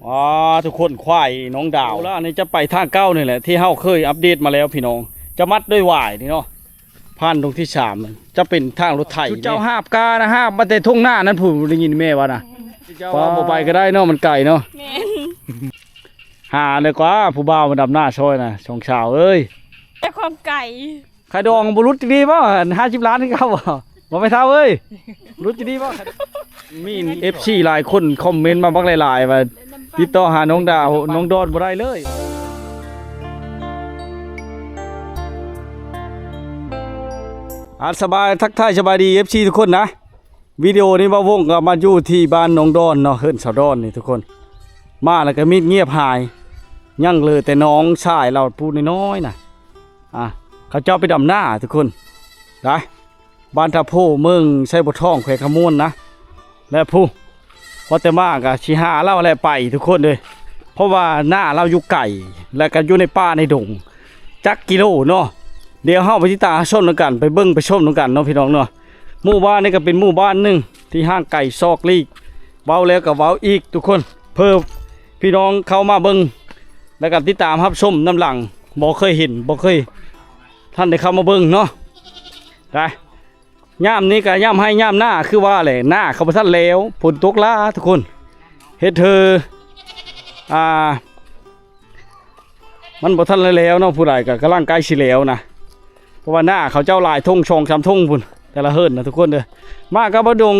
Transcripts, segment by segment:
ອ່າ ທຸກຄົນ ຄວາຍໜອງດາວລະ ອັນນີ້ຈະໄປທາງເກົ່ານີ້ແຫຼະ ທີ່ເຮົາເຄີຍອັບເດດມາແລ້ວພີ່ນ້ອງ ຈະມັດດ້ວຍຫວາຍນີ້ເນາະ ຜ່ານດົງທີສາມ ຈະເປັນທາງລົດໄຖ. ເຈົ້າຫາບການະ ຫາບມາແຕ່ທົ່ງນານັ້ນພຸ້ນ ໄດ້ຍິນແມ່ວ່ານະ. ເຈົ້າວ່າບໍ່ໄປກໍໄດ້ເນາະ ມັນໄກເນາະ. ແມ່ນ ຫາເລີຍກວ່າ ຜູ້ບ່າວມາດຳນາຊ່ອຍນະ ສອງສາວເອີຍ. ແຕ່ຄວາມໄກ ຂາຍດອງບໍ່ຫຼຸດຈັກດີບໍ່? ຫ້າສິບລ້ານຄືເກົ່າບໍ່? ບໍ່ແມ່ນເຖົ້າເອີຍ ຫຼຸດຈັກດີບໍ່? ມີເອັຟຊີຫຼາຍຄົນຄອມເມັນມາບັກຫຼາຍໆ ວ່າຕິດຕໍ່ຫານ້ອງດາວ ນ້ອງດອນບໍ່ໄດ້ເລີຍ. ອ່າ ສະບາຍ ທັກທາຍສະບາຍດີເອັຟຊີທຸກຄົນນະ. ວິດີໂອນີ້ບ່າວວົງກໍມາຢູ່ທີ່ບ້ານນ້ອງດອນເນາະ ເຮືອນສາວດອນນີ້ທຸກຄົນ. ມາແລ້ວກໍມິດງຽບຫາຍ ຍັງເຫຼືອແຕ່ນ້ອງຊາຍລາວຜູ້ນ້ອຍໆນະ. ອ່າ ເຂົາເຈົ້າໄປດຳນາທຸກຄົນ ໄດ້ ບ້ານທ່າໂພ ເມືອງໄຊບົວທອງ ແຂວງຄຳມ່ວນນະ. ແລະ ຜູ້ ວ່າແຕ່ມາກໍຊິຫາລາວແຫຼະໄປທຸກຄົນເດີ ເພາະວ່ານາລາວຢູ່ໄກ ແລະກໍຢູ່ໃນປ່າໃນດົງ ຈັກກິໂລເນາະ. ດຽວເຮົາໄປຕິດຕາມຊົມນຳກັນ ໄປເບິ່ງໄປຊົມນຳກັນເນາະພີ່ນ້ອງເນາະ. ໝູ່ບ້ານນີ້ກໍເປັນໝູ່ບ້ານໜຶ່ງທີ່ຫ່າງໄກສອກຫຼີກ ເວົ້າແລ້ວກໍເວົ້າອີກທຸກຄົນ ເພື່ອພີ່ນ້ອງເຂົ້າມາເບິ່ງ ແລ້ວກໍຕິດຕາມຮັບຊົມນຳຫຼັງ ບໍ່ເຄີຍເຫັນ ບໍ່ເຄີຍ ທ່ານໄດ້ເຂົ້າມາເບິ່ງເນາະ ໄດ້. ຍາມນີ້ກໍຍາມໄຮ່ຍາມນາ ຄືວ່າແຫຼະ ນາເຂົາບໍ່ທັນແລ້ວ ຝົນຕົກຫຼາຍທຸກຄົນ ເຮັດເທີ ອ່າ ມັນບໍ່ທັນໄດ້ແລ້ວເນາະ ຜູ້ໃດກໍກຳລັງໃກ້ຊິແລ້ວນະ ເພາະວ່ານາເຂົາເຈົ້າຫຼາຍທົ່ງ ສອງສາມທົ່ງພຸ້ນ ແຕ່ລະເຮືອນນະທຸກຄົນເດີ. ມາກັບບ້ານດົງ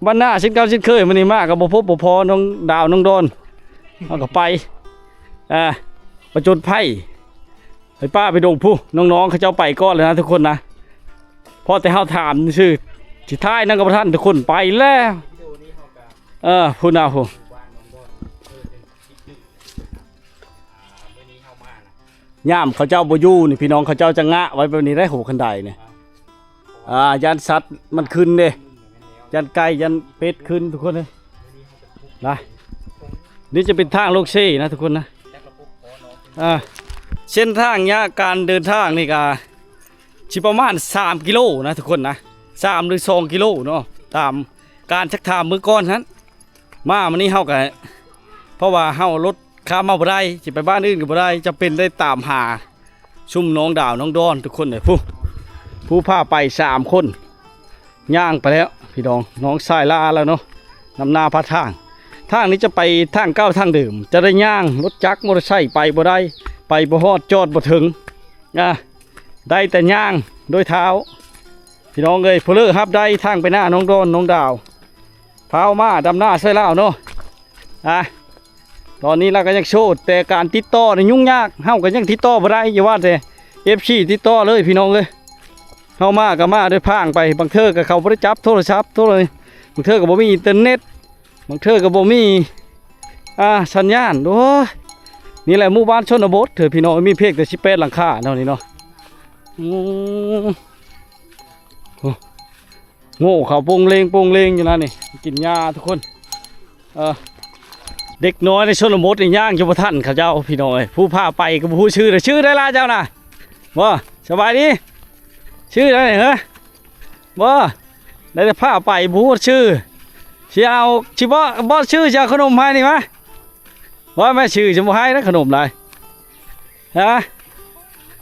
ບ້ານນາເຊັ່ນເກົ່າເຊັ່ນເຄີຍ ມື້ນີ້ມາກໍບໍ່ພົບບໍ່ພໍນ້ອງດາວນ້ອງດອນ ເຮົາກໍໄປ ອ່າ ປະຈົນໄພ ໄປປ່າໄປດົງພຸ້ນ ນ້ອງໆເຂົາເຈົ້າໄປກ່ອນແລ້ວນະທຸກຄົນນະ. ພໍແຕ່ເຮົາຖາມຊື່ ຊິຖ່າຍນຳກໍບໍ່ທັນ ທຸກຄົນໄປແລ້ວ. ເອີ ພຸ້ນນະພຸ້ນ ຍາມເຂົາເຈົ້າບໍ່ຢູ່ນີ້ ພີ່ນ້ອງເຂົາເຈົ້າຈະງະໄວ້ແບບນີ້ໄດ໋ ໂຫ ຄັນໄດນີ້ ອ່າ ຢ້ານສັດມັນຂຶ້ນເດ້ ຢ້ານໄກ່ຢ້ານເປັດຂຶ້ນທຸກຄົນເອີຍນະ. ນີ້ຈະເປັນທາງລົງເຊນະທຸກຄົນນະ. ອ່າ ເສັ້ນທາງຍາກ ການເດີນທາງນີ້ກະຊິປະມານສາມກິໂລນະທຸກຄົນນະ ສາມຫຼືສອງກິໂລເນາະ ຕາມການຊັກຖາມມື້ກ່ອນຫັ້ນ. ມາມື້ນີ້ເຮົາກະ ເພາະວ່າເຮົາລົດ ຂ້າມມາບໍ່ໄດ້ ຊິໄປບ້ານອື່ນກໍບໍ່ໄດ້ ຈຳເປັນໄດ້ຕາມຫາຊຸມນ້ອງດາວນ້ອງດອນທຸກຄົນເອີຍ. ຜູ້ ຜູ້ພາໄປສາມຄົນ ຍ່າງໄປແລ້ວພີ່ນ້ອງ ນ້ອງຊາຍລາແລ້ວເນາະ ນຳໜ້າພາທາງ. ທາງນີ້ຈະໄປທາງເກົ່າທາງເດີມ ຈະໄດ້ຍ່າງ ລົດຈັກມໍເຕີໄຊໄປບໍ່ໄດ້ ໄປບໍ່ຮອດ ຈອດບໍ່ເຖິງ ອ່າ ໄດ້ແຕ່ຍ່າງໂດຍເທົ້າ ພີ່ນ້ອງເອີຍ. ຜູ້ເລີຮັບໄດ້ທາງໄປໜ້ານ້ອງດອນນ້ອງດາວ ພາວມາດຳໜ້າຊ່ອຍລາວເນາະ ອ່າ. ຕອນນີ້ລາວກໍຍັງໂສດ ແຕ່ການຕິດຕໍ່ນີ້ຫຍຸ້ງຍາກ ເຮົາກໍຍັງຕິດຕໍ່ບໍ່ໄດ້ ຢ່າວ່າແຕ່ເອັຟຊີຕິດຕໍ່ເລີຍພີ່ນ້ອງເອີຍ. ເຮົາມາກໍມາໂດຍພາງໄປ ບາງເທື່ອກໍເຂົາບໍ່ໄດ້ຈັບໂທລະສັບ ໂທລະ ບາງເທື່ອກໍບໍ່ມີອິນເຕີເນັດ ບາງເທື່ອກໍບໍ່ມີ ອ່າ ສັນຍານ. ໂອ້ຍ ນີ້ແຫຼະໝູ່ບ້ານຊົນນະບົດເທື່ອພີ່ນ້ອງ ມີພຽງແຕ່ສິບແປດຫຼັງຄາເນາະນີ້ເນາະ. ອືມ ໂອ້ ໂງ່ເຂົາໂປ່ງເລງໂປ່ງເລງຢູ່ນະນີ້ ກິນຫຍ້າທຸກຄົນ. ເອີ ເດັກນ້ອຍໃນຊົນນະບົດນີ້ຍ່າງຢູ່ບໍ່ທັນເຂົາເຈົ້າພີ່ນ້ອງເອີຍ. ຜູ້ພາໄປກໍບໍ່ຮູ້ຊື່ເດີ ຊື່ໄດ້ລະເຈົ້ານະ ບໍ່? ສະບາຍດີ ຊື່ໄດ້ເຮີ ບໍ່? ໄດ້ແຕ່ພາໄປ ບໍ່ຮູ້ຊື່. ຊິເອົາ ຊິບໍ່ ບໍ່ຊື່ ຊິເອົາຂະໜົມໃຫ້ນີ້ມາ ວ່າແມ່ຊື່ ຊິບໍ່ໃຫ້ນະຂະໜົມຫຼາຍ. ຮະ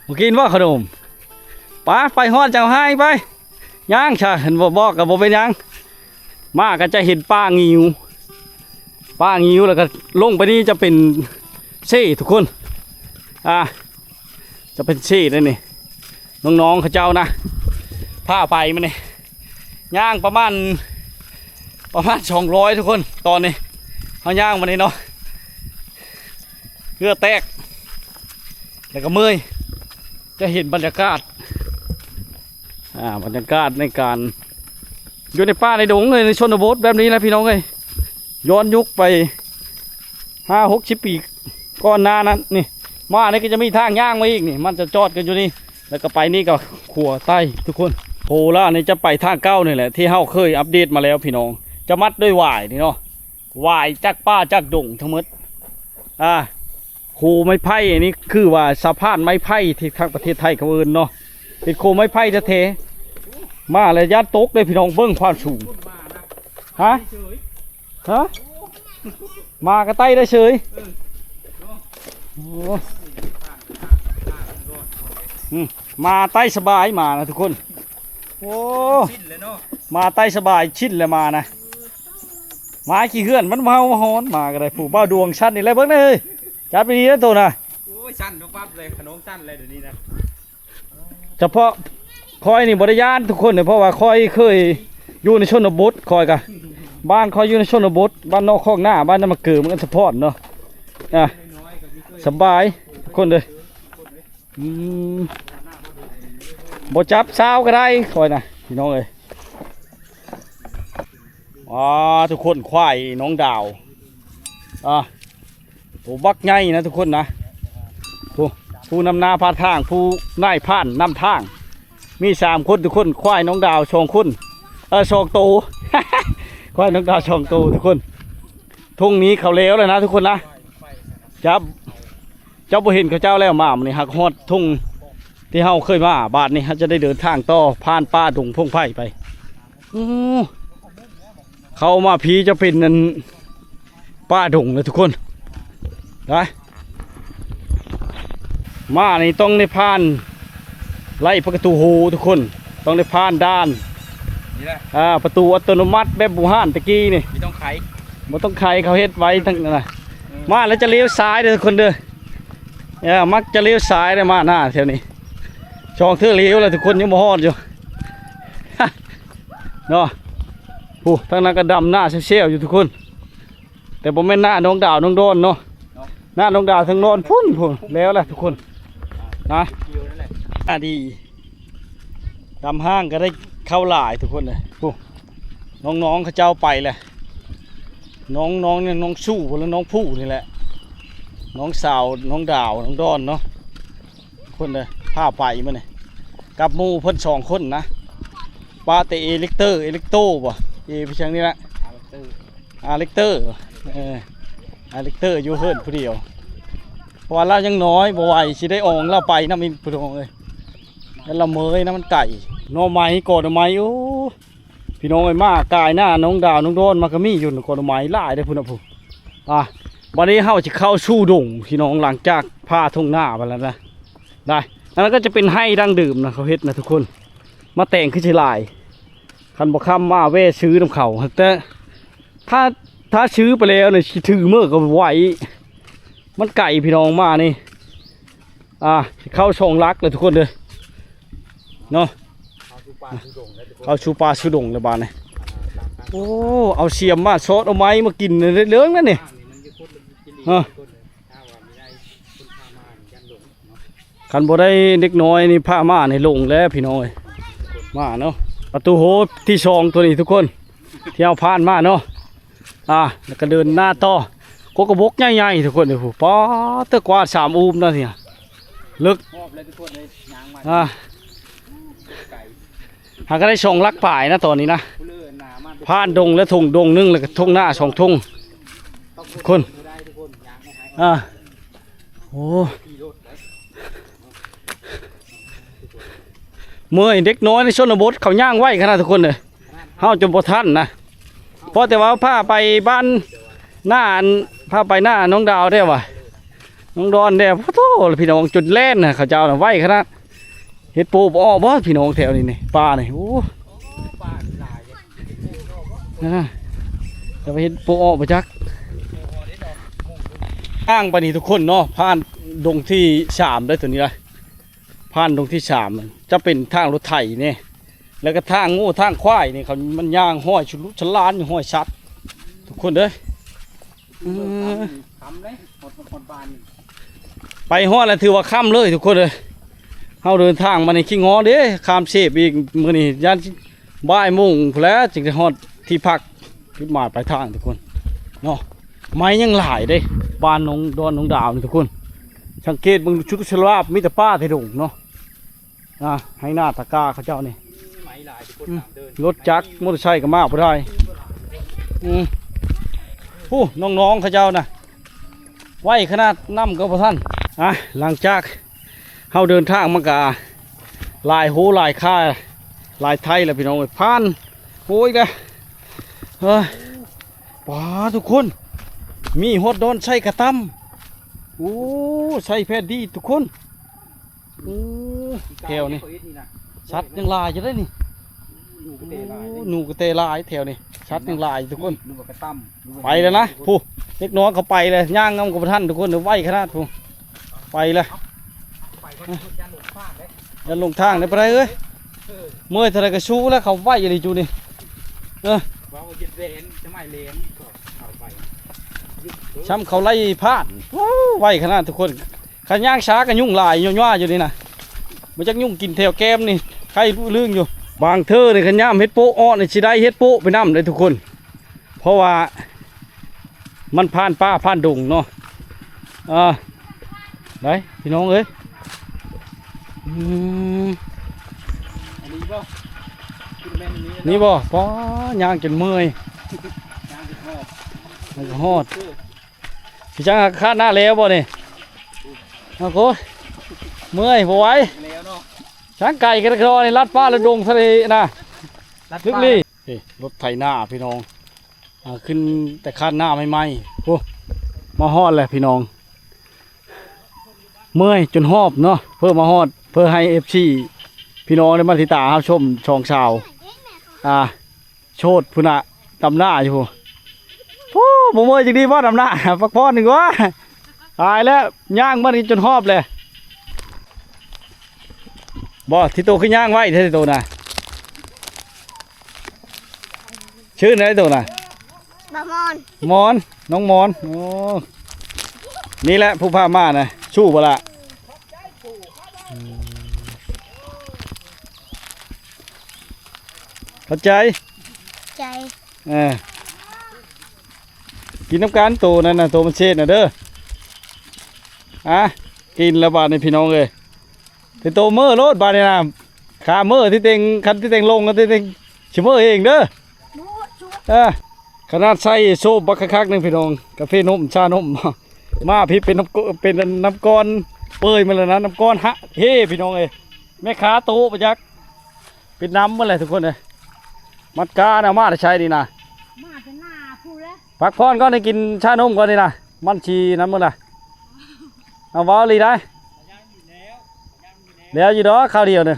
ບໍ່ກິນບໍ່ຂະໜົມ? ໄປ ໄປຮອດເຈົ້າໃຫ້ໄປ ຍ່າງຊະ ເຫັນບໍ່ ບອກກໍບໍ່ເປັນຫຍັງ. ມາກໍຈະເຫັນປ່າງິ້ວ ປ່າງິ້ວ ແລ້ວກໍລົງໄປນີ້ຈະເປັນເຊທຸກຄົນ ອ່າ ຈະເປັນເຊໄດ໋ນີ້. ນ້ອງໆເຂົາເຈົ້ານະ ພາໄປມື້ນີ້ ຍ່າງປະມານ ປະມານສອງຮ້ອຍທຸກຄົນ. ຕອນນີ້ເຮົາຍ່າງມານີ້ເນາະ ເຫື່ອແຕກ ແລ້ວກໍເມື່ອຍ. ຈະເຫັນບັນຍາກາດ ອ່າ ບັນຍາກາດໃນການຢູ່ໃນປ່າໃນດົງເລີຍ ໃນຊົນນະບົດແບບນີ້ແຫຼະພີ່ນ້ອງເອີຍ. ຍ້ອນຍຸກໄປຫ້າຫົກສິບປີກ່ອນໜ້ານັ້ນນີ້ ມານີ້ກໍຈະມີທາງຍ່າງມາອີກນີ້ ມັນຈະຈອດກັນຢູ່ນີ້ ແລ້ວກໍໄປນີ້ກໍຂົວໃຕ້ທຸກຄົນ. ໂພລານີ້ຈະໄປທາງເກົ່ານີ້ແຫຼະ ທີ່ເຮົາເຄີຍອັບເດດມາແລ້ວພີ່ນ້ອງ ຈະມັດດ້ວຍຫວາຍນີ້ເນາະ ຫວາຍຈາກປ່າຈາກດົງທັງໝົດ ອ່າ ໂຄໄມ້ໄຜ່ ອັນນີ້ຄືວ່າສະພານໄມ້ໄຜ່ທີ່ທາງປະເທດໄທເຂົາເອີ້ນເນາະ ເປັນໂຄໄມ້ໄຜ່ແທ້ໆ. ມາແລ້ວຢ້ານຕົກເດ້ພີ່ນ້ອງ ເບິ່ງຄວາມສູງ ຮະ ຮະ ໝາກະໄຕ່ໄດ້ເສີຍ. ໂອ້ ອືມ ໝາໄຕ່ສະບາຍໝານະທຸກຄົນ. ໂອ້ ຊິນແລ້ວເນາະ ໝາໄຕ່ສະບາຍຊິນແລ້ວໝານະ. ໝາຂີ້ເຫື່ອນມັນມາເຫົ່າມາຫອນ ໝາກະໄດ້. ຜູ້ບ່າວດວງສັ່ນນີ້ແຫຼະ ເບິ່ງເດີເຮີ້ຍ ຈັບດີໆເດີໂຕນະ. ໂອ້ຍ ສັ່ນປັບເລີຍ ຂະນົງສັ່ນເລີຍດຽວນີ້ນະ. ສະເພາະຂ້ອຍນີ້ບໍ່ໄດ້ຢ້ານທຸກຄົນເດ້ ເພາະວ່າຂ້ອຍເຄີຍຢູ່ໃນຊົນນະບົດ. ຂ້ອຍກະ ບ້ານຂ້ອຍຢູ່ໃນຊົນນະບົດ ບ້ານນອກຄອກນາ ບ້ານນາມະເກີ ເມືອງສະພອນເນາະ. ອ່າ ສະບາຍທຸກຄົນເດີ. ອືມ ບໍ່ຈັບຊາວກະໄດ້ຂ້ອຍນະ ພີ່ນ້ອງເອີຍ. ອ່າ ທຸກຄົນ ຄວາຍນ້ອງດາວ ອ່າ ໂຕບັກໃຫຍ່ນະທຸກຄົນນະ. ຜູ້ ຜູ້ນຳໜ້າພາທາງ ຜູ້ນາຍພານນຳທາງ ມີສາມຄົນທຸກຄົນ. ຄວາຍນ້ອງດາວສອງຄົນ ເອີ ສອງໂຕ ຄວາຍນ້ອງດາວສອງໂຕທຸກຄົນ. ທົ່ງນີ້ເຂົາແລ້ວແລ້ວນະທຸກຄົນນະ. ຈັບ ເຈົ້າບໍ່ເຫັນເຂົາເຈົ້າແລ້ວ. ມາມື້ນີ້ຫາກຮອດທົ່ງທີ່ເຮົາເຄີຍມາ. ບາດນີ້ເຮົາຈະໄດ້ເດີນທາງຕໍ່ ຜ່ານປ່າດົງພົງໄພໄປ. ໂອ້ ເຂົ້າມາພີ້ຈະເປັນອັນປ່າດົງເລີຍທຸກຄົນ. ໄປ ມານີ້ຕ້ອງໄດ້ຜ່ານໄລ່ປະຕູໂຫທຸກຄົນ ຕ້ອງໄດ້ຜ່ານດ່ານ ນີ້ແຫຼະ ອ່າ ປະຕູອັດຕະໂນມັດແບບບູຮານແຕ່ກີ້ນີ້ ບໍ່ຕ້ອງໄຂ ບໍ່ຕ້ອງໄຂ ເຂົາເຮັດໄວ້ທັງນັ້ນນະ. ເອີ ມາແລ້ວຈະລ້ຽວຊ້າຍເດີທຸກຄົນເດີ. ເອີ ມັກຈະລ້ຽວຊ້າຍເດີ ມາໜ້າແຖວນີ້ ສອງເທື່ອລ້ຽວແລ້ວທຸກຄົນ ຍັງບໍ່ຮອດຢູ່ ເນາະ. ໂອ້ ທາງນັ້ນກະດຳໜ້າແຊວໆຢູ່ທຸກຄົນ ແຕ່ບໍ່ແມ່ນໜ້ານ້ອງດາວນ້ອງດອນເນາະ ເນາະ ໜ້ານ້ອງດາວທາງດອນພຸ້ນ ພຸ້ນ ແລ້ວແຫຼະທຸກຄົນນະ. ດຽວນັ້ນແຫຼະ ອາ ດີ ດຳຫ້າງກະໄດ້ເຂົ້າຫຼາຍທຸກຄົນເອີຍ. ໂອ້ ນ້ອງໆເຂົາເຈົ້າໄປແລ້ວ ນ້ອງໆນີ້ ນ້ອງຊູ້ ແລະ ນ້ອງຜູ້ນີ້ແຫຼະ ນ້ອງສາວນ້ອງດາວນ້ອງດອນເນາະ. ເພິ່ນເດີ ພາໄປມື້ນີ້ກັບໝູ່ເພິ່ນສອງຄົນນະ ປາແຕ່ເອເລັກເຕີ ເອເລັກໂຕບໍ່ ເອໄປທາງນີ້ລະ ອາເລັກເຕີ ເອີ ອາເລັກເຕີຢູ່ເຮືອນຜູ້ດຽວ ເພາະວ່າລາວຍັງນ້ອຍ ບໍ່ໄຫວຊິໄດ້ອອງລາວໄປນຳອີກ ພີ່ນ້ອງເອີຍ. ລະເມີຍນະ ມັນໄກ ໜໍ່ໄມ້ ກໍໜໍ່ໄມ້ ໂອ້ ພີ່ນ້ອງເອີຍ ມາກາຍໜ້ານ້ອງດາວນ້ອງດອນມາກະມີຢູ່ ກໍໜໍ່ໄມ້ຫຼາຍເດ້ພຸ້ນນະ. ຜູ້ ອ່າ ບາດນີ້ເຮົາຈະເຂົ້າສູ່ດົງພີ່ນ້ອງ ຫຼັງຈາກຜ່າທົ່ງນາໄປແລ້ວນະ ໄດ້. ອັນນັ້ນກະຈະເປັນໄຮ່ດັ້ງເດີມນະ ເຂົາເຮັດນະທຸກຄົນ ມາແຕງຄືຊິຫຼາຍ ຄັນບໍ່ຄ້ຳມາແວ່ຊື້ນຳເຂົາ ແຕ່ຖ້າ ຖ້າຊື້ໄປແລ້ວນີ້ຊິຖືເມືອກະໄຫວ ມັນໄກພີ່ນ້ອງ ມານີ້ ອ່າ ເຂົ້າຊ່ອງຫຼັກແລ້ວທຸກຄົນເດີເນາະ ເຂົ້າສູ່ປ່າສູ່ດົງແລ້ວບາດນີ້. ໂອ້ ເອົາສຽມມາຊອດ ເອົາໄມ້ມາກິນເລື່ອງນັ້ນນີ້ ຮະ ຄັນບໍ່ໄດ້ເດັກນ້ອຍນີ້ພາມານີ້ຫຼົງແລ້ວພີ່ນ້ອງເອີຍ ມາເນາະ. ປະຕູໂຫທີ່ສອງໂຕນີ້ທຸກຄົນ ທີ່ເຮົາຜ່ານມາເນາະ ອ່າ ແລ້ວກະເດີນໜ້າຕໍ່ ກົກກະບົກໃຫຍ່ໆທຸກຄົນ ໂອ້ໂຫ ປາດເຕີ ກວ້າງສາມອູມນະ ເລິກ ອ່າ ຫາກະໄດ້ສອງຫຼັກປາຍນະຕອນນີ້ນະ ຜ່ານດົງແລ້ວທົ່ງດົງໜຶ່ງ ແລ້ວກະທົ່ງນາສອງທົ່ງທຸກຄົນ ອ່າ. ໂອ້ ເມື່ອຍ ເດັກນ້ອຍໃນຊົນນະບົດເຂົາຍ່າງໄວຂະໜາດທຸກຄົນເດີ ເຮົາຈົນບໍ່ທັນນະ ພໍແຕ່ວ່າພາໄປບ້ານ ໜ້າ ອັນ ພາໄປໜ້ານ້ອງດາວແດ່ວ່າ ນ້ອງດອນແດ່ ໂອ້ໂຫ ພີ່ນ້ອງຈົນແລ່ນນະ ເຂົາເຈົ້ານະໄວຂະໜາດ. ເຫັດໂປບໍ່ອອກບໍ່ພີ່ນ້ອງແຖວນີ້ນີ້ ປ່ານີ້ ໂອ້ ອ່າ ຈະໄປເຫັດໂປອອກບໍ່ຈັກ. ທາງໄປນີ້ທຸກຄົນເນາະ ຜ່ານດົງທີສາມເດີ ໂຕນີ້ລະ ຜ່ານດົງທີສາມ ຈະເປັນທາງລົດໄຖນີ້ ແລ້ວກະທາງງົວທາງຄວາຍນີ້ ເຂົາມັນຍ່າງຮອຍສະລຸສະຫຼານ ຮອຍສັດທຸກຄົນເດີ. ອືມ ຄ່ຳເລີຍ ຮອດ ຮອດບ້ານນີ້ ໄປຮອດແລ້ວຖືວ່າຄ່ຳເລີຍທຸກຄົນເອີຍ. ເຮົາເດີນທາງມານີ້ຂີ້ງໍເດ້ ຂ້າມເຊບອີກ ມື້ນີ້ຢ້ານບ່າຍໂມງພຸ້ນແຫຼະ ຈຶ່ງໄດ້ຮອດທີ່ພັກ ຈຸດໝາຍປາຍທາງທຸກຄົນເນາະ. ໄມ້ຍັງຫຼາຍເດ້ ບ້ານໜອງດອນໜອງດາວນີ້ທຸກຄົນ ສັງເກດເບິ່ງ ຊຸກສະລາບ ມີແຕ່ປ່າແຕ່ດົງເນາະ. ອ່າ ໄຮ່ນາຕາກ້າເຂົາເຈົ້ານີ້ ໄມ້ຫຼາຍທຸກຄົນ ອືມ ຕາມເດີນ ລົດຈັກມໍເຕີໄຊກະມາບໍ່ໄດ້. ອືມ ໂອ້ ນ້ອງໆເຂົາເຈົ້ານະ ໄວຂະໜາດ ນຳກະບໍ່ທັນ. ອ່າ ຫຼັງຈາກເຮົາເດີນທາງມາກະຫຼາຍໂຫຫຼາຍຄາ ຫຼາຍໄທແລ້ວພີ່ນ້ອງເອີຍ ຜ່ານ ໂອ້ຍ ເດີ ເອີ ປາດ ທຸກຄົນ ມີຮອດດອນໃສ່ກະຕຳ. ໂອ້ ໃສ່ແຜ່ນດີທຸກຄົນ. ໂອ້ ແຖວນີ້ສັດຍັງຫຼາຍຢູ່ເດ້ນີ້. ໂອ້ ໜູກະແຕຫຼາຍແຖວນີ້, ສັດຍັງຫຼາຍທຸກຄົນ. ໄປແລ້ວນະ ຜູ້ເດັກນ້ອຍເຂົາໄປແລ້ວ, ຍ່າງນຳກໍບໍ່ທັນທຸກຄົນ, ໄວຂະໜາດຜູ້. ໄປແລ້ວ ຢ່າຫຼົງທາງເດ້ ໄປໄດ້ເອີຍ. ເມື່ອຍເທົ່າໃດກໍສູ້ແລ້ວ, ເຂົາໄວອີ່ຫຼີຈຸນີ້. ເອີ ຊ້ຳເຂົາໄລ່ຜ່ານ. ໂອ້ ໄວຂະໜາດທຸກຄົນ. ຄັນຍ່າງຊ້າກໍຍຸງຫຼາຍຍົ່ວໆຢູ່ນີ້ນະ, ບໍ່ຈັກຍຸງກິນແຖວແກ້ມນີ້ ໄຄລຶ້ງຢູ່. ບາງເທື່ອນີ້ຄັນຍາມເຫັດໂປະອອກນີ້ ຊິໄດ້ເຫັດໂປະໄປນຳເດ້ທຸກຄົນ, ເພາະວ່າມັນຜ່ານປ່າຜ່ານດົງເນາະ. ອ່າ ໄດ້ພີ່ນ້ອງເອີຍ. ອືມ ອັນນີ້ບໍ່ ນີ້ບໍ່? ປ້າ ຍ່າງຈົນເມື່ອຍ, ຍ່າງຈົນຮອດ ມັນກໍຮອດ. ຊິຈັ່ງຄາດໜ້າແລ້ວບໍ່ນີ້? ໂອ້ໂຫ ເມື່ອຍບໍ່ໄຫວ. ແລ້ວເນາະ ຊ່າງໄກກໍໄດ້ ນີ້ລັດປ່າລັດດົງທະເລນະ, ລັດປ່າ ລຶກລີ. ເອີ ລົດໄຖນາພີ່ນ້ອງ, ອ່າ ຂຶ້ນແຕ່ຄາດໜ້າໃໝ່ໆ. ໂອ້ ມາຮອດແລ້ວພີ່ນ້ອງ, ເມື່ອຍຈົນຫອບເນາະ ເພື່ອມາຮອດ ເພື່ອໃຫ້ເອັຟຊີພີ່ນ້ອງໄດ້ມາຕິດຕາມຮັບຊົມສອງສາວ ອ່າ ໂຊດພຸ້ນນະ ດຳໜ້າຢູ່ພຸ້ນ. ໂອ້ ບໍ່ເມື່ອຍຈັ່ງດີບໍ່ ດຳໜ້າ ພັກຜ່ອນດີກວ່າ. ຕາຍແລ້ວ ຍ່າງມານີ້ຈົນຮອບແລ້ວ. ບໍ່ ທີ່ໂຕຄືຍ່າງໄວແທ້ ທີ່ໂຕນະ. ຊື່ໃດໂຕນະ? ບໍ່ ມອນ ມອນ ນ້ອງມອນ. ໂອ້ ນີ້ແຫຼະຜູ້ພາມານະ ສູ້ບໍ່ລະ? ອືມ ຂອບໃຈ ໃຈ ເອີ ກິນນຳກັນໂຕນັ້ນນະ ໂຕມັນເສດນະເດີ. ອ່ະ ກິນແລ້ວບາດນີ້ພີ່ນ້ອງເອີຍ, ເປັນໂຕເມີໂລດບາດນີ້ນະ. ຄາເມີທີ່ເຕັງ ຄັນທີ່ເຕັງລົງ ທີ່ເຕັງຊິເມີເອງເດີ. ເອີ ຂະໜາດໃສ່ໂຊບບັກຄັກໆ ໜຶ່ງພີ່ນ້ອງ, ກາເຟນົມ ຊານົມ ມາພີ້ເປັນນ້ຳ ເປັນນ້ຳກ້ອນເປີຍມາແລ້ວນະ, ນ້ຳກ້ອນຫະເຮພີ່ນ້ອງເອີຍ. ແມ່ຄ້າໂຕະປະຈັກ ເປັນນ້ຳໝົດແຫຼະທຸກຄົນເອີຍ. ມັດການະ ມາແຕ່ໃສນີ້ນະ? ມາແຕ່ໜ້າພຸ້ນແຫຼະ. ພັກຜ່ອນກ່ອນ ໃຫ້ກິນຊານົມກ່ອນນີ້ນະ, ມັນຊິນັ້ນໝົດລະ. ເອົາ ເວົ້າອີ່ຫຼີໄດ໋. ແລ້ວຢູ່ດອກຄາວດຽວນີ້.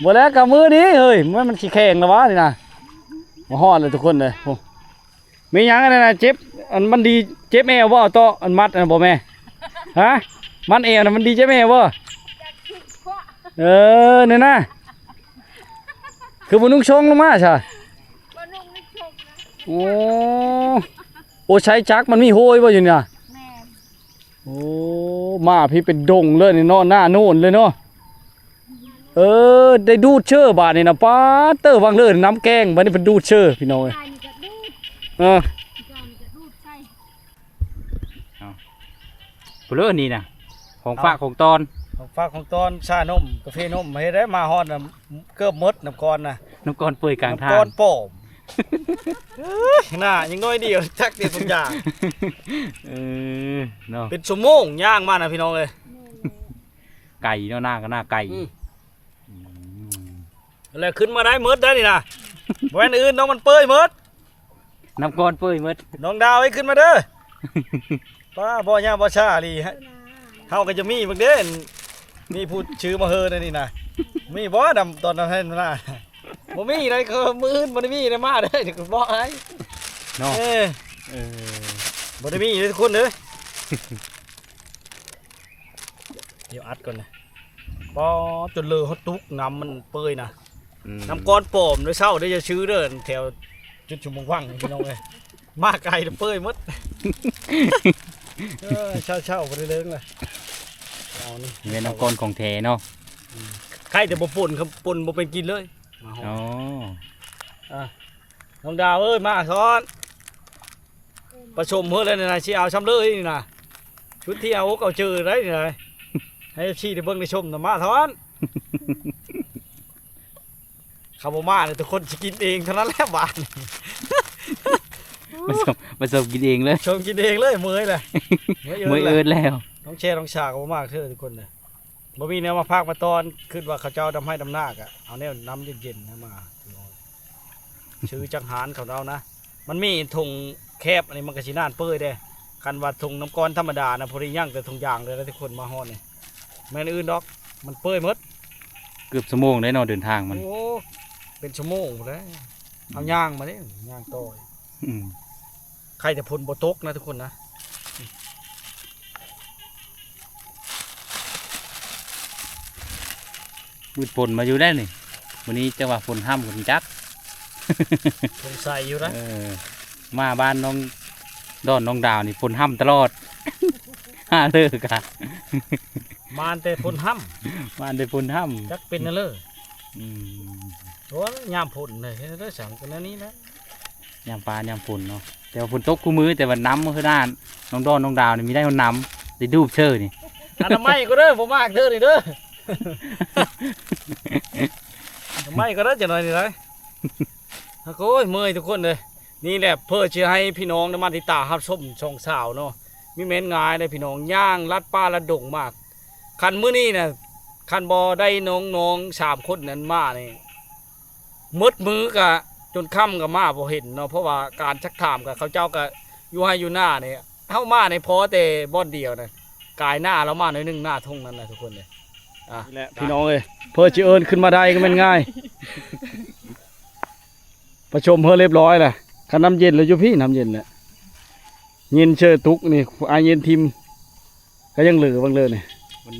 ບໍ່ແລ້ວກໍມື້ນີ້ເຮີ້ຍ ມັນ ມັນຊິແຂງແລ້ວວະນີ້ນະ. ມາຮອດແລ້ວທຸກຄົນເດີ. ໂອ້ ມີຫຍັງອັນນັ້ນນະ ເຈັບ ອັນມັນດີເຈັບແອວບໍ່? ເອົາຕໍ່ ອັນມັດອັນນັ້ນບໍ່ແມ່? ຮະ? ມັດແອວນະ ມັນດີເຈັບແອວບໍ່? ເອີ ນີ້ນະ ຄືບໍ່ນຸ່ງຊົງລົງມາຊະ? ບໍ່ນຸ່ງ ນຸ່ງຊົງນະ. ໂອ້ ໂອ້ ໃຊ້ຈັກມັນມີໂຮຍບໍ່ຢູ່ນີ້ນະ? ແມ່ນ. ໂອ້ ມາພີ້ເປັນດົງເລີຍນີ້ເນາະ ໜ້າໂນນເລີຍເນາະ. ເອີ ໄດ້ດູດເຊີບາດນີ້ນະ. ປາດເຕີ ວັງເລີນ້ຳແກງ ບາດນີ້ເພິ່ນດູດເຊີພີ່ນ້ອງເອີຍ. ເອີ ເອົາ ຜູ້ເລີນີ້ນະ ຂອງຝາກຂອງຕ້ອນ ຂອງຝາກຂອງຕ້ອນ ຊານົມ ກາເຟນົມ. ເຮັດໄດ້ມາຮອດນະ ເກືອບໝົດ ນ້ຳກ້ອນນະ ນ້ຳກ້ອນເປີຍກາງທາງ ນ້ຳກ້ອນປອມ. ເອີຍ ໜ້າຍັງໜ້ອຍດຽວ ຈັກແຕ່ທຸກຢ່າງ. ເອີ ເນາະ ເປັນຊົ່ວໂມງຍ່າງມານະພີ່ນ້ອງເອີຍ. ໄກເນາະ ໜ້າກໍໜ້າໄກ. ອືມ ອືມ ແລ້ວຂຶ້ນມາໄດ້ໝົດໄດ໋ນີ້ນະ. ບໍ່ແມ່ນອື່ນດອກ ມັນເປີຍໝົດ ນ້ຳກ້ອນເປີຍໝົດ. ນ້ອງດາວເອີຍ ຂຶ້ນມາເດີ. ປ້າ ບໍ່ຍາກບໍ່ຊ້າອີ່ຫຼີ ເຮົາກໍຈະມີເບິ່ງເດ້. ມີຜູ້ຊື່ມາເຮີແນວນີ້ນະ ມີບໍ່? ນຳຕອນນັ້ນໃຫ້ນະ ບໍ່ມີໃດ໋. ມື້ອື່ນບໍ່ໄດ້ມີໃດ໋ ມາເດີ ດຽວກໍບອກໃຫ້ເນາະ. ເອີ ເອີ ບໍ່ໄດ້ມີເດີທຸກຄົນເດີ. ດຽວອັດກ່ອນນະ. ປາ ຈົນເລີເຮົາຕຸກ ນ້ຳມັນເປີຍນະ. ອືມ ນ້ຳກ້ອນປອມເດີ ເຊົາເດີ ຢ່າຊື້ເດີ ແຖວຈຸດຊຸມວັງພີ່ນ້ອງເອີຍ. ມາໄກເດີ ເປີຍໝົດ. ເອີ ເຊົາໆ ບໍ່ໄດ້ເລີງລະ. ເອົານີ້ ແມ່ນນ້ຳກ້ອນຂອງແທ້ເນາະ. ອືມ ໄຄແຕ່ບໍ່ປົນ ຄັນປົນບໍ່ເປັນກິນເລີຍ. ມາຮອດ ອໍ ອ່າ ນ້ອງດາວເອີຍ ມາຊ້ອນ. ປະສົມເຮີແລ້ວນີ້ນະ ຊິເອົາຊ່ຳເລີຍນີ້ນະ. ຊຸດທີ່ເອົາອົກເອົາເຈີໄດ້ນີ້ນະ ໃຫ້ເອັຟຊີໄດ້ເບິ່ງໄດ້ຊົມນຳ. ມາທ້ອນ ເຂົາບໍ່ມາເລີຍ ທຸກຄົນຊິກິນເອງເທົ່ານັ້ນແຫຼະບາດນີ້. ປະສົມ ປະສົມກິນເອງເລີຍ ຊົມກິນເອງເລີຍ. ເມື່ອຍແຫຼະ ເມື່ອຍເອີນແລ້ວ ເອີນແລ້ວ. ນ້ອງແຊ ນ້ອງຊາກໍບໍ່ມາເທື່ອທຸກຄົນເລີຍ. ບໍ່ມີແນວມາພາກມາຕ້ອນ ຄິດວ່າເຂົາເຈົ້າດຳໄຮ່ດຳນາ ກະເອົາແນວນ້ຳເຢັນໆ ມາ ຊື້ຈັກຮ້ານເຂົາເຈົ້ານະ. ມັນມີຖົງ ແຄບ ອັນນີ້ມັນກໍຊິໜ້າເປີຍເດ້. ຄັນວ່າທົ່ງນ້ຳກ້ອນທຳມະດານະ ພໍດີຍ່າງແຕ່ທົ່ງຢາງເລີຍນະ ທຸກຄົນມາຮອດນີ້ ແມ່ນອື່ນດອກ ມັນເປີຍໝົດ. ເກືອບຊົ່ວໂມງໄດ້ເນາະ ເດີນທາງມັນ. ໂອ້ ເປັນຊົ່ວໂມງພຸ້ນແຫຼະ ເຮົາ ອືມ ຍ່າງມາເດ້ ຍ່າງຕໍ່. ອືມ ໃຄແຕ່ຝົນບໍ່ຕົກນະ ທຸກຄົນນະ. ມືດຝົນມາຢູ່ໄດ້ນີ້ ມື້ນີ້ຈັກວ່າຝົນຫ້ຳກໍຈັກ ສົງໄສຢູ່ນະ. ເອີ ມາບ້ານນ້ອງດອນນ້ອງດາວນີ້ຝົນຫ້ຳຕະຫຼອດ ຫາເລີກະ ມາແຕ່ຝົນຫ້ຳ ມາແຕ່ຝົນຫ້ຳ ຈັກເປັນແນວເລີ. ອືມ ໂອ້ຍ ຍາມຝົນເລີຍ ເຮັດໄດ້ສັງກັນແນວນີ້ແຫຼະ. ຍາມຟ້າຍາມຝົນເນາະ ແຕ່ວ່າຝົນຕົກຄູ່ມື້ ແຕ່ວ່ານ້ຳຄືນານ ນ້ອງດອນນ້ອງດາວນີ້ມີໄດ້ຮອດນ້ຳ ໄດ້ດູບເຊີນີ້. ອະນາໄມກໍເດີ ບໍ່ມາກເດີນີ້ເດີ ອະນາໄມກໍເດີ ຈັກໜ້ອຍນີ້ໄດ໋. ໂອ້ຍ ເມື່ອຍທຸກຄົນເອີຍ. ນີ້ແຫຼະ ເພື່ອຊິໃຫ້ພີ່ນ້ອງໄດ້ມາຕິດຕາມຮັບຊົມຊ່ອງສາວເນາະ ມີແມ່ນງ່າຍເດ້ພີ່ນ້ອງ ຍ່າງລັດປ່າລັດດົງມາ. ຄັນມື້ນີ້ນະ ຄັນບໍ່ໄດ້ນ້ອງໆສາມຄົນນັ້ນມານີ້ ໝົດມື້ກະຈົນຄ່ຳກະມາບໍ່ເຫັນເນາະ ເພາະວ່າການຊັກຖາມກະເຂົາເຈົ້າກະຢູ່ໄຮ່ຢູ່ນານີ້ ເຮົາມານີ້ພໍແຕ່ບ່ອນດຽວນະ ກາຍໜ້າລາວມາໜ້ອຍໜຶ່ງ ໜ້າທົ່ງນັ້ນນະທຸກຄົນເອີຍ. ອ່ະ ນີ້ແຫຼະພີ່ນ້ອງເອີຍ ເພື່ອຊິເອີ້ນຂຶ້ນມາໄດ້ກໍແມ່ນງ່າຍ ປະຊຸມເຮີລຽບຮ້ອຍແຫຼະ. ຄັນນ້ຳເຢັນແລ້ວຢູ່ພີ້ ນ້ຳເຢັນແຫຼະ ເຢັນເຊີຕຸກນີ້ ອາຍເຢັນທິມ ກໍຍັງເຫຼືອເບິ່ງເລີຍນີ້ ມັນ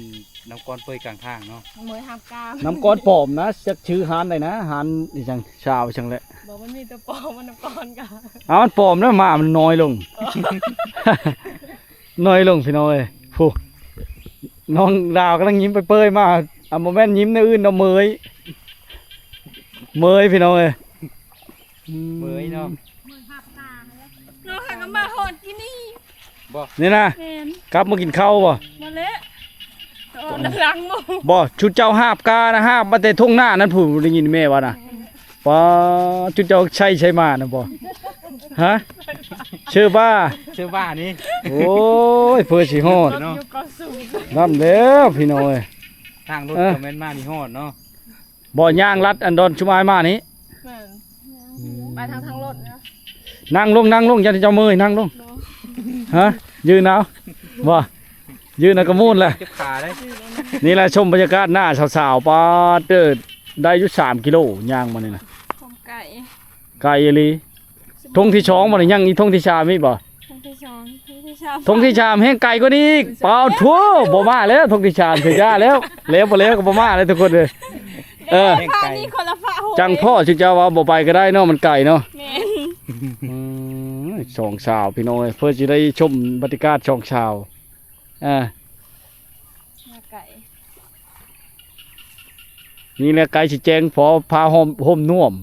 ນ້ຳກ້ອນເປີຍກາງທາງເນາະ ເມີຍຫາບກາມ ນ້ຳກ້ອນປອມນະ ຈັກຊື່ຮ້ານໃດນະ ຮ້ານອີ່ຫຍັງຊາວຈັ່ງແຫຼະ ບໍ່ ມັນມີຕົວປອມ ມັນນ້ຳກ້ອນກະ ອ້າວ ມັນປອມນະ ໝາມັນນ້ອຍລົງ ນ້ອຍລົງພີ່ນ້ອງເອີຍ. ຜູ້ ນ້ອງດາວກຳລັງຍິ້ມເປີຍໆມາ ອ່າ ບໍ່ແມ່ນຍິ້ມແນວອື່ນເນາະ ເມີຍ ເມີຍພີ່ນ້ອງເອີຍ ເມີຍເນາະ ນ້ອງຫາກໍມາຮອດທີ່ນີ້ ບໍ່ ນີ້ນະ ແມ່ນ ກັບມາກິນເຂົ້າບໍ່ ບໍ່ແລ້ວ ເອີ ຫຼັງໝູ່ ບໍ່ ຊຸມເຈົ້າຫາບການະ ຫາບມາແຕ່ທົ່ງນານັ້ນ ຜູ້ໄດ້ຍິນແມ່ວ່ານະ ປາ ຈຸເຈົ້າໃຊ້ໃຊ້ມານະບໍ່ ຮະ ເຊີບ້າ ເຊີບ້ານີ້ ໂອ້ຍ ເພື່ອຊິຮອດ ຢູ່ກໍສູງ ນຳແລ້ວພີ່ນ້ອງເອີຍ ທາງລົດ ເອີ ກໍແມ່ນມານີ້ຮອດເນາະ ບໍ່ ຍ່າງລັດອັນດອນຊຸມອ້າຍມານີ້ ແມ່ນ ອືມ ໄປທາງ ທາງລົດນະ ນັ່ງລົງ ນັ່ງລົງ ຢ່າໃຫ້ເຈົ້າເມື່ອຍ ນັ່ງລົງ ບໍ່ ຮະ ຢືນເອົາ ບໍ່ ຢືນເອົາກະມ່ວນແຫຼະ ເຈັບຂາເດ້ ນີ້ແຫຼະ ຊົມບັນຍາກາດໜ້າສາວໆ ປາດເຕີ ໄດ້ຢູ່ສາມກິໂລ ຍ່າງມານີ້ນະ ຄວາມໄກ ໄກອີ່ຫຼີ ທົ່ງທີສອງບໍ່ນີ້ ຍັງອີກທົ່ງທີສາມອີກບໍ່ ທົ່ງທີສອງ ທົ່ງທີສາມ ທົ່ງທີສາມແຮ່ງໄກກວ່ານີ້ອີກ ປາດໂທ້ ບໍ່ມາແລ້ວ ທົ່ງທີສາມ ເສຍຢາແລ້ວ ແລ້ວບໍ່ແລ້ວກໍບໍ່ມາແລ້ວທຸກຄົນເອີຍ ເອີ ແຮ່ງໄກ ຈັ່ງພໍ້ຊິເຈົ້າວ່າບໍ່ໄປກໍໄດ້ເນາະ ມັນໄກເນາະ ແມ່ນ ອືມ ສອງສາວພີ່ນ້ອງເອີຍ ເພື່ອຊິໄດ້ຊົມບັນຍາກາດສອງສາວ ອ່າ ມາໄກ ນີ້ແຫຼະ ໃກ້ຊິແຈ້ງ ພໍພາຫົ່ມ ຫົ່ມນວມ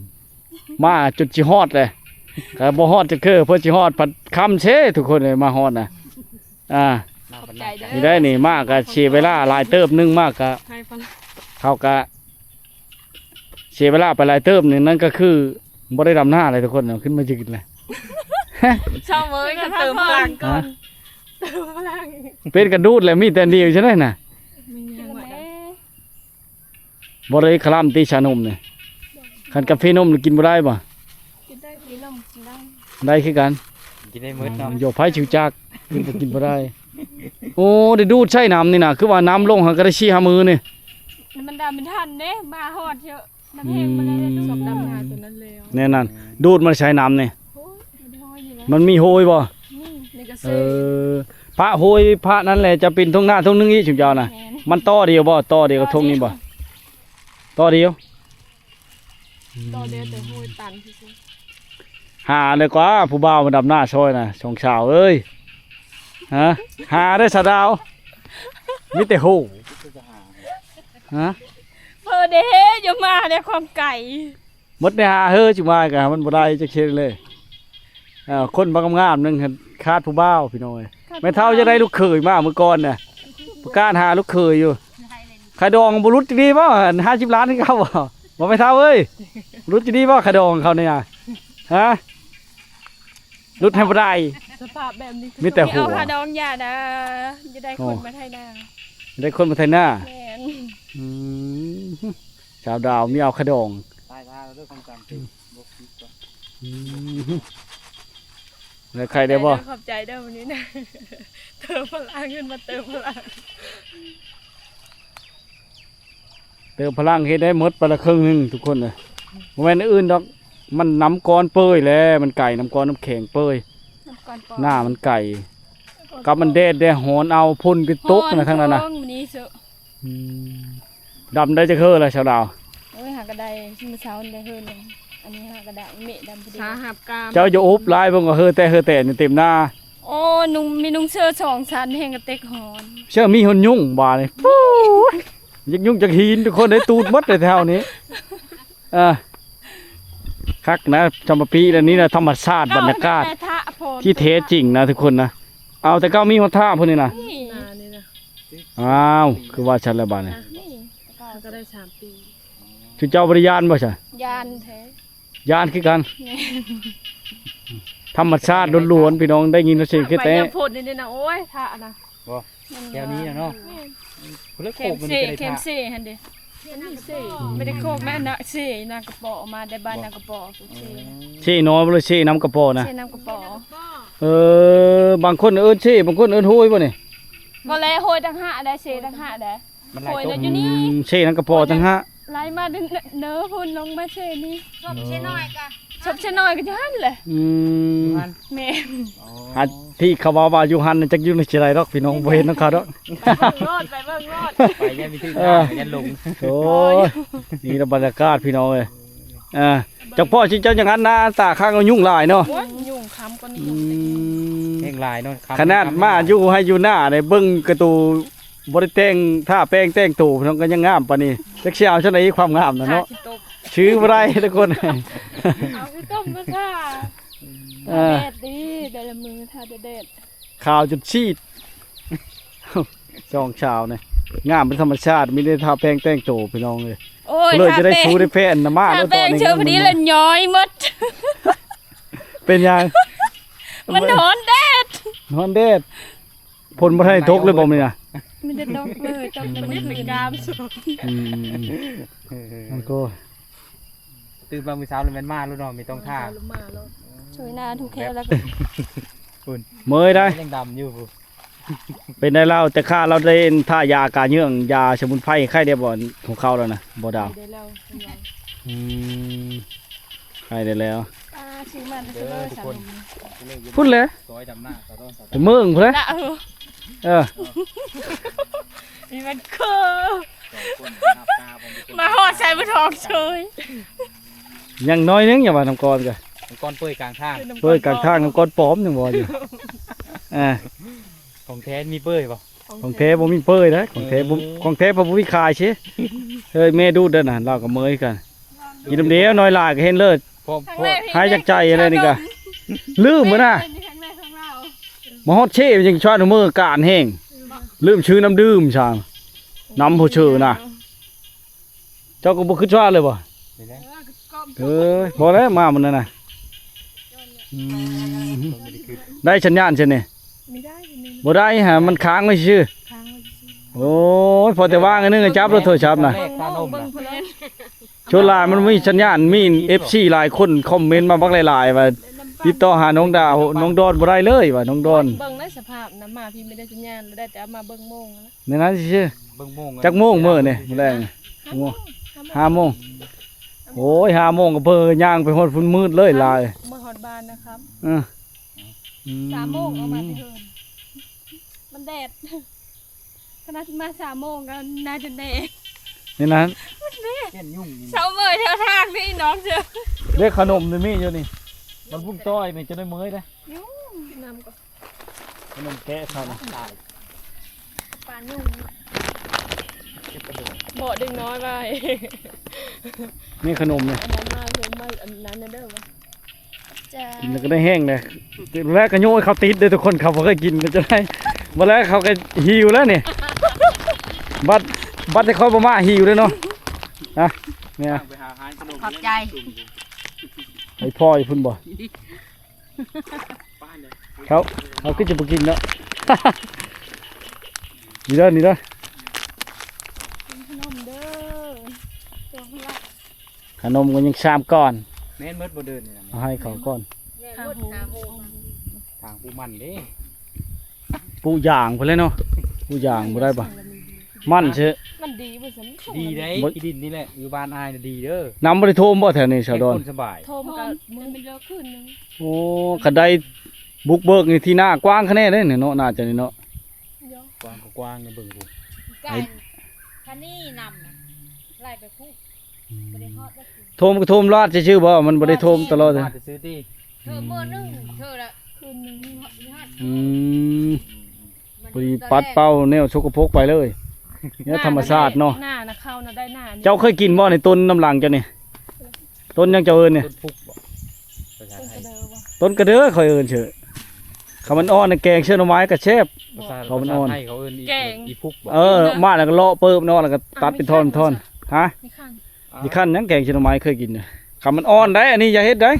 ມາຈົນຊິຮອດແຫຼະ ກໍບໍ່ຮອດຈັກເທື່ອ ເພິ່ນຊິຮອດພັດຄ່ຳເຊ ທຸກຄົນເອີຍ ມາຮອດນະ ອ່າ ຂອບໃຈເດີ ນີ້ໄດ໋ນີ້ ມາກໍເສຍເວລາຫຼາຍເຕີບໜຶ່ງ ມາກໍ ໃຫ້ພະລັງ ເຮົາກໍ ເສຍເວລາໄປຫຼາຍເຕີບນີ້ ນັ້ນກໍຄືບໍ່ໄດ້ດຳນາແຫຼະທຸກຄົນ ເອົາຂຶ້ນມາຢືນແຫຼະ ຊາວເມີຍກໍເຕີມພະລັງກ່ອນ ຮະ ເຕີມພະລັງ ເປັນກະດູດແຫຼະ ມີແຕ່ອັນດຽວຊັ້ນນະ ບໍ່ໄດ້ຄະລຳຕິຊານົມນີ້ ຄັນກາເຟນົມນີ້ກິນບໍ່ໄດ້ບໍ່? ກິນໄດ້ ກິນນົມກິນໄດ້ ໄດ້ຄືກັນ ກິນໄດ້ໝົດເນາະ ໂຍ ໃຜຊິຮູ້ຈັກ ກິນກໍກິນບໍ່ໄດ້ ໂອ້ ໄດ້ດູດໃສ່ນ້ຳນີ້ນະ ຄືວ່ານ້ຳລົງຫັ້ນກໍໄດ້ສີ່ຫ້າມື້ນີ້ ມັນດຳບໍ່ທັນເດ້ ມາຮອດເທື່ອ ນ້ຳແຫ້ງມາແລ້ວ ອືມ ດຳນາຕົວນັ້ນແລ້ວ ແນວນັ້ນ ດູດມາໃສ່ນ້ຳນີ້ ໂອ້ຍ ມັນມີໂຮຍບໍ່? ນີ້ ນີ້ກໍ ເອີ ພະໂຮຍພະນັ້ນແຫຼະ ຈະເປັນທົ່ງໜ້າທົ່ງໜຶ່ງອີກ ຊຸມເຈົ້ານະ ແມ່ນ ມັນຕໍ່ດຽວບໍ່? ຕໍ່ດຽວກັບທົ່ງນີ້ບໍ່? ຕໍ່ດຽວ ຕໍ່ດຽວ ອືມ ແຕ່ໂຮຍຕັນຊື່ໆ ຫາເລີຍກວ່າ ຜູ້ບ່າວມາດຳນາຊ່ອຍນະ ສອງສາວເອີຍ ຮະ ຫາເດີສາວດາວ ມີແຕ່ໂຮຍ ຮະ ເພີເດ້ ຢ່າມາໃນຄວາມໄກ ໝົດໃນຫາເຮີ ຈຸມາຍກະມັນບໍ່ໄດ້ຈັກເທື່ອເລີຍ ເອີ ຄົນບັກງາມໆໜຶ່ງຂາດຜູ້ບ່າວ ພີ່ນ້ອງເອີຍ ແມ່ເຖົ້າຢາກໄດ້ລູກເຂີຍມາມື້ກ່ອນນະ ປະກາດຫາລູກເຂີຍຢູ່ ຂາຍດອງບໍ່ຫຼຸດຈັກດີບໍ່ ຫ້າສິບລ້ານຄືເກົ່າບໍ່ ບໍ່ແມ່ເຖົ້າເອີຍ ຫຼຸດຈັກດີບໍ່ຂາຍດອງເຂົານີ້ນະ ຮະ ຫຼຸດໃຫ້ບໍ່ໄດ້ ສະພາບແບບນີ້ ມີແຕ່ຫົວ ເອົາຄ່າດອງຢ່ານະ ຢ່າໄດ້ຄົນມາໄຖນາ ໄດ້ຄົນມາໄຖນາ ແມ່ນ ອືມ ສາວດາວມີເອົາຄ່າດອງ ຕາຍແລ້ວເດີ ຄວາມຈຳເປັນ ອືມ ບໍ່ຄິດວ່າ ອືມ ແລ້ວໄຄໄດ້ບໍ່? ຂອບໃຈເດີ ມື້ນີ້ນະ ເຕີມພະລັງ ເງິນມາເຕີມພະລັງ ເຕີມພະລັງເຮັດໄດ້ໝົດປານລະເຄິ່ງໜຶ່ງທຸກຄົນເອີຍ. ບໍ່ແມ່ນອື່ນດອກ ມັນນ້ຳກ້ອນເປີຍແຫຼະ ມັນໄກ ນ້ຳກ້ອນນ້ຳແຂງເປີຍ ນ້ຳກ້ອນເປີຍ ໜ້າມັນໄກ ກັບມັນແດດແດ່ຮ້ອນ ເອົາຝົນກໍຕົກນະທາງນັ້ນນະ. ອືມ ດຳໄດ້ຈັກເຮີລະຊາວລາວ? ໂອ້ຍ ຫາກະໄດ້ ມື້ເຊົ້ານີ້ໄດ້ເຮີໜຶ່ງ ອັນນີ້ຫາກະໄດ້ ເມະດຳພໍດີ ສາຫັບກາມ ເຈົ້າຢ່າອົບຫຼາຍ ເບິ່ງວ່າເຮີແຕະເຮີແຕະນີ້ເຕັມໜ້າ. ໂອ້ ນຸ່ງ ມີນຸ່ງເສື້ອສອງຊັ້ນແຮງກະເຕັກຮ້ອນ ເສື້ອມີຫົນຍຸງບາດນີ້ ປູ້ຍ ຈັກຍຸງຈັກຫີນ ທຸກຄົນໄດ້ຕູດໝົດເລີຍແຖວນີ້. ເອີ ຄັກນະ ຈຳປາປີ ແລະນີ້ນະ ທຳມະຊາດ ບັນຍາກາດທີ່ແທ້ຈິງນະທຸກຄົນນະ. ເອົາ ແຕ່ເກົ່າມີຮອດຖ້າພຸ້ນນີ້ນະ. ອ້າວ ຄືວ່າຊັ້ນລະບາດນີ້ ນີ້ ເຮົາກໍໄດ້ສາມປີ ຊຸມເຈົ້າບໍ່ໄດ້ຢ້ານບໍ່ຊະ? ຢ້ານແທ້ ຢ້ານຄືກັນ ແມ່ນ ທຳມະຊາດລ້ວນໆ ພີ່ນ້ອງ ໄດ້ຍິນແຕ່ສຽງແຕ່ ໄປຍາມຝົນນີ້ນະ ໂອ້ຍ ຖ້ານະ ບໍ່ ແຖວນີ້ນະເນາະ ແມ່ນ ພຸ້ນລະ ໂຄກມັນກໍໄດ້ ແຄມເຊຫັ້ນເດ້ ອັນນີ້ເຊ ບໍ່ໄດ້ໂຄກນະ ອັນນະເຊ ນາກະປໍ ມາແຕ່ບ້ານນາກະປໍ ເຊ ເຊນ້ອຍບໍ່ ຫຼືເຊນ້ຳກະປໍນະ? ເຊນ້ຳກະປໍ ເອີ ບາງຄົນເອີ້ນເຊ ບາງຄົນເອີ້ນໂຮຍບໍ່ນີ້? ບໍ່ແລ ໂຮຍຕ່າງຫາກໄດ໋ ເຊຕ່າງຫາກໄດ໋ ມັນໄຫຼຕົກ ໂຮຍນະຢູ່ນີ້ ອືມ ເຊນ້ຳກະປໍຕ່າງຫາກ ໄຫຼມາເນີພຸ້ນ ລົງມາເຊນີ້ ສົບເຊນ້ອຍກະ ສົບເຊນ້ອຍກະຢູ່ຫັ້ນແຫຼະ ອືມ ແມ່ນ ອັນທີ່ເຂົາເວົ້າວ່າຢູ່ຫັ້ນນະ ຈັກຢູ່ໃນຊິໃດດອກ ພີ່ນ້ອງບໍ່ເຫັນນຳເຂົາດອກ ໄປເບິ່ງໂລດ ໄປເບິ່ງໂລດ ໄປຢ່າມີຖືກ ເອີ ທາງ ຢ່າຫຼົງ ໂອ້ຍ ນີ້ລະບັນຍາກາດ ພີ່ນ້ອງເອີຍ ເອີ ຈັກພໍຊິເຈົ້າຫຍັງອັນນາ ຕາຂ້າງຍຸງຫຼາຍເນາະ ໂອ້ຍ ຍຸງຄຳກວ່ານີ້ ອືມ ແຮງຫຼາຍເນາະ ຂະໜາດມາຢູ່ໄຮ່ຢູ່ນາໄດ້ເບິ່ງກະຕູ ບໍ່ໄດ້ແຕ່ງ ທາແປ້ງແຕ່ງໂຕ ພີ່ນ້ອງ ກໍຍັງງາມປານນີ້ ຈັກຊິເອົາຊັ້ນໃດ ຄວາມງາມນະເນາະ ຊື້ບໍ່ໄດ້ທຸກຄົນ ເອົາຄືຕົ້ມມາທາ ເອີ ແດດດີ ແຕ່ລະມື້ທາແຕ່ແດດ ຂາວຈົນຊີດ ສອງສາວນີ້ ງາມເປັນທຳມະຊາດ ມີແຕ່ທາແປ້ງແຕ່ງໂຕ ພີ່ນ້ອງເອີຍ ໂອ້ຍ ເລີຍຈະໄດ້ ທາແປ້ງ ຊູໄດ້ແຜ່ນນະ ມາ ທາແປ້ງ ເຊີ ພໍດີລະຍ້ອຍໝົດ ເປັນຫຍັງ? ມັນຮ້ອນແດດ ຮ້ອນແດດ ຝົນບໍ່ທັນໄດ້ຕົກເລີຍບໍ່ມື້ນີ້ນະ? ມີແຕ່ຕົກເລີຍ ຕົກແຕ່ມື້ຄືນ ອືມ ມັນກໍຕື່ນມາມື້ເຊົ້າແລ້ວແມ່ນມາໂລດເນາະ ມີຕ້ອງທ່າ ມາໂລດ ຊ່ວຍໜ້າທຸກແຄວແລ້ວກໍ ພຸ້ນ ເມື່ອຍໄດ໋ ຍັງດຳຢູ່ພຸ້ນ ເປັນໄດ້ລາວ ແຕ່ຂ້າລາວໄດ້ທາຢາກາເຫຍື້ອງ ຢາສະໝຸນໄພ ໄຂ້ໄດ້ບໍ່ຂອງເຂົາແລ້ວນະ ບໍ່ດາວ ໄດ້ແລ້ວ ອືມ ໄຂ້ໄດ້ແລ້ວ ອ່າ ຊື້ມາແຕ່ ເດີ ເດີ ທຸກຄົນ ພຸ້ນແຫຼະ ຊອຍດຳໜ້າ ຊອຍດອນ ຊອຍດອນ ເມືອງພຸ້ນແຫຼະ ເອີ ເອີ ມີມັນຄື ສອງຄົນ ມາຮອດໃສ່ບໍ່ທອງເຊີຍ ຍັງໜ້ອຍໜຶ່ງ ຢ່າວ່ານ້ຳກ້ອນກະ ນ້ຳກ້ອນເປີຍກາງທາງ ເປີຍກາງທາງ ນ້ຳກ້ອນປອມຍັງວ່າຢູ່ ອ່າ ຂອງແທ້ມີເປີຍບໍ່? ຂອງແທ້ບໍ່ມີເປີຍເດ້ ຂອງແທ້ບໍ່ ເອີ ຂອງແທ້ບໍ່ມີຂາຍຊິ ເຮີ້ຍ ແມ່ດູດເດີນະ ລາວກໍເມີຍຄືກັນ ກິນນ້ຳດຽວ ໜ້ອຍຫຼາຍກໍເຫັນເລີຍ ພວກ ພວກ ຫາຍຈາກໃຈແລ້ວນີ້ກະ ລືມເບິດນະ ມາຮອດເຊຍັງຊວນເມືອການແຮງ ລືມຊື້ນ້ຳດື່ມຊະ ນຳຜູ້ເຊີນະ ເຈົ້າກໍບໍ່ຄິດວ່າເລີຍບໍ່? ເອີຍ ບໍ່ແລ້ວມາມື້ນັ້ນນະ ອືມ ໄດ້ສັນຍານຊັ້ນນີ້ ບໍ່ໄດ້ ບໍ່ໄດ້ຫາ ມັນຄ້າງໄວ້ຊື່ ຄ້າງໄວ້ຊື່ ໂອ້ຍ ພໍແຕ່ວ່າງອັນໜຶ່ງ ຈັບໂລດໂທລະສັບນະ ໂທລະສັບນະ ສ່ວນຫຼາຍມັນມີສັນຍານ ມີເອັຟຊີຫຼາຍຄົນຄອມເມັນມາບັກຫຼາຍໆ ວ່າຕິດຕໍ່ຫານ້ອງດາວ ນ້ອງດອນບໍ່ໄດ້ເລີຍວ່າ ນ້ອງດອນ ເບິ່ງໃນສະພາບນະ ມາພີ້ມີແຕ່ສັນຍານ ໄດ້ແຕ່ເອົາມາເບິ່ງໂມງ ໃນນັ້ນຊື່ໆ ເບິ່ງໂມງ ຈັກໂມງມື້ນີ້ ມື້ແລງ ຫ້າໂມງ ຫ້າໂມງ ຫ້າໂມງ ໂອ້ຍ ຫ້າໂມງກໍເພີຍ່າງໄປຮອດພຸ້ນມືດເລີຍຫຼາຍ ເມືອຮອດບ້ານນະຄຳ ເອີ ອືມ ສາມໂມງອອກມາແຕ່ເຮືອນ ມັນແດດ ຂະໜາດມາສາມໂມງກໍໜ້າຈົນແດດ ໃນນັ້ນ ມັນແດດ ເຊັ່ນຍຸງນີ້ ເຊົາເມີຍແຖວທາງນີ້ນ້ອງເຊີ ເດ້ ຂະໜົມນີ້ມີຢູ່ນີ້ ມັນພຸ້ງຕ້ອຍນີ້ຈະໄດ້ເມີຍເດ້ ຍຸງ ກິນນ້ຳກ່ອນ ຂະໜົມແກະເຂົານະ ປານຍຸງ ເບາະເດັກນ້ອຍໄວ້ ນີ້ຂະໜົມນີ້ ອັນນັ້ນມາເພິ່ນມາອັນນັ້ນເດີ ກິນແລ້ວກໍໄດ້ແຮງເດ້ ແລ້ວກໍໂຍໃຫ້ເຂົາຕິດເດ້ທຸກຄົນ ເຂົາບໍ່ເຄີຍກິນກໍຈະໄດ້ ບໍ່ແລ້ວເຂົາກໍຫິວແລ້ວນີ້ ບັດ ບັດທີ່ຂ້ອຍບໍ່ມາຫິວເດ້ເນາະ ນະ ນີ້ ຂອບໃຈ ໃຫ້ພໍ່ຢູ່ພຸ້ນບໍ່? ເຂົາ ເຂົາຄືຈະບໍ່ກິນເນາະ ນີ້ເດີ ນີ້ເດີ ກິນຂະໜົມເດີ ຂະໜົມກໍຍັງຊາມກ່ອນ ແມ່ນໝົດບໍ່ເດີນນີ້ນະ ເອົາໃຫ້ເຂົາກ່ອນ ຫ້າຫົກ ຫ້າຫົກ ທາງປູກມັນເດ້ ປູກຢາງພຸ້ນແຫຼະເນາະ ປູກຢາງບໍ່ໄດ້ບໍ່? ມັນເຊ ມັນດີບໍ່ຊັ້ນ? ດີໄດ໋ ບໍ່ ຂີ້ດິນນີ້ແຫຼະ ຢູ່ບ້ານອ້າຍນະດີເດີ. ນ້ຳບໍ່ໄດ້ຖ້ວມບໍ່ແຖວນີ້ ສາວດອນ? ເປັນຄົນສະບາຍ ຖ້ວມກໍມື້ເດີຄືນໜຶ່ງ. ໂອ້ ຄັນໄດ້ບຸກເບີກນີ້ ທີ່ນາກວ້າງຄະແນໃດ໋ເນາະ ໜ້າຈະນີ້ເນາະ. ກວ້າງກໍກວ້າງນະ ເບິ່ງພຸ້ນ ໄກ ຄັນນີ້ນ້ຳນະໄຫຼໄປພຸ້ນ ອືມ ບໍ່ໄດ້ຮອດ ຖ້ວມກໍຖ້ວມລາດຊື່ໆບໍ່? ມັນບໍ່ໄດ້ຖ້ວມຕະຫຼອດ ລາດຊື່ໆຕິ ເທີມື້ໜຶ່ງ ເທີລະຄືນໜຶ່ງ ມີຮອດ ມີຮອດ ອືມ ມັນ ພໍດີປັດເປົ່າແນວສົກກະປົກໄປເລີຍ ແນວທຳມະຊາດເນາະ. ນານະ ເຂົ້ານະ ໄດ້ນານີ້ ເຈົ້າເຄີຍກິນບໍ່ໃນຕົ້ນນຳຫຼັງເຈົ້ານີ້? ຕົ້ນຫຍັງເຈົ້າເອີ້ນນີ້? ຕົ້ນພຸກບໍ່? ຕົ້ນກະເດີບໍ່? ຕົ້ນກະເດີຂ້ອຍເອີ້ນເຊີ ຄັນມັນອ່ອນນະ ແກງເຊີໜໍ່ໄມ້ກໍແຊບ. ພາສາ ພາສາໄທເຂົາເອີ້ນອີ ແກງ ອີພຸກບໍ່? ເອີ ມາແລ້ວກໍເລາະເປີບເນາະ ແລ້ວກໍຕັດເປັນທ່ອນໆ. ຮະ? ມີຂັ້ນ ມີຂັ້ນຫຍັງ? ແກງເຊີໜໍ່ໄມ້ເຄີຍກິນນະ ຄັນມັນອ່ອນໄດ໋ ອັນນີ້ຢ່າເຮັດໄດ໋.